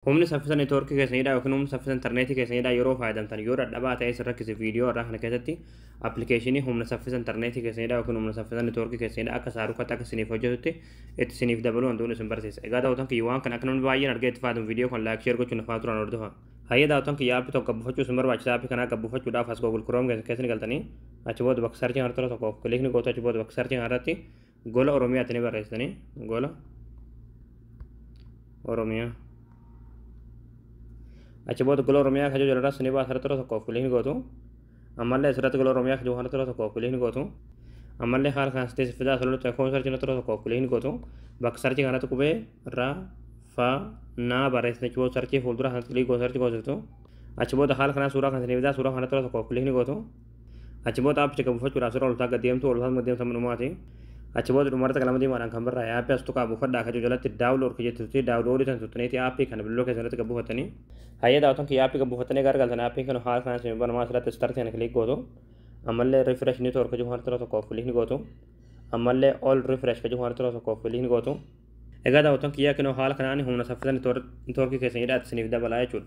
Humni saffisa neetwoorkii keessanidha yookiin humni saffisa intarneetii keessanidha yeroo fayyadamtan yoo dadhabaa ta'e isin rakkise, viidiyoo irraa kana keessatti appilikeeshinii humna saffisa intarneetii keessanidha yookiin humna saffisa neetwoorkii keessanidha akka saarukatti akka isiniif hojjetutti itti isiniif dabaluu wantoonni isin barsiisa. Egaa daawwatan kiyya, waan kana akka namni baay'een argee itti fayyadamu viidiyoo kan like, share gochuun afaan turan hordofa. Hayyee daawwatan kiyya, aappii tokko buufachuu isin barbaachisa. Aappii kanaa buufachuudhaaf as Google Chrome keessa ni galtanii, achi booda bakka searchii kanarratti tokko click ni gootu. Achi booda bakka searchii kanarratti Gola Oromiyaatti ni barreessitanii, Gola Oromiyaa. Achi booda Gola Oromiyaa kajoo jalarraa suni baasa irratti tokko click ni gootu. Ammallee asirratti Gola Oromiyaa kajoo kanarratti tokko click ni gootu. Ammallee haala kan asitti fidaa asirratti akkuma searchii irratti tokko click ni gootu. Bakka searchii kanatti qubee raa fa naa barreessite, achi booda searchii fuuldura kanatti click gootu, searchii goosiftu. Achi booda haala kanaa suuraa kan isinii fidaa, suuraa kanatti tokko click ni gootu. Achi booda aappicha buufachuudhaaf suuraa oltaa gad deemtu, oltaa gad deemtu dhumaati. Achi booda dhumarratti qalama diimaadhaan kan barraa'e aappii as tuqaa buufadhaa kajoo jalatti download ka jettutti downloadii tan tuttaniiti aappii kana bilbiloo keessatti gad buufattanii. Hayyee daawwatan kiyya, aappii gad buufattanii gargaltan, aappiin kun haala kanaan isin banamaa, asirratti start kana click gootu. Ammallee refresh network kajoo kanatti tokko click ni gootu. Ammallee all refresh kajoo kanatti tokko click ni gootu. Egaa daawwatan kiyya, kunoo haala kanaan humna saffisa neetwoorkii keessanidha isiniif dabalaa jechuudha.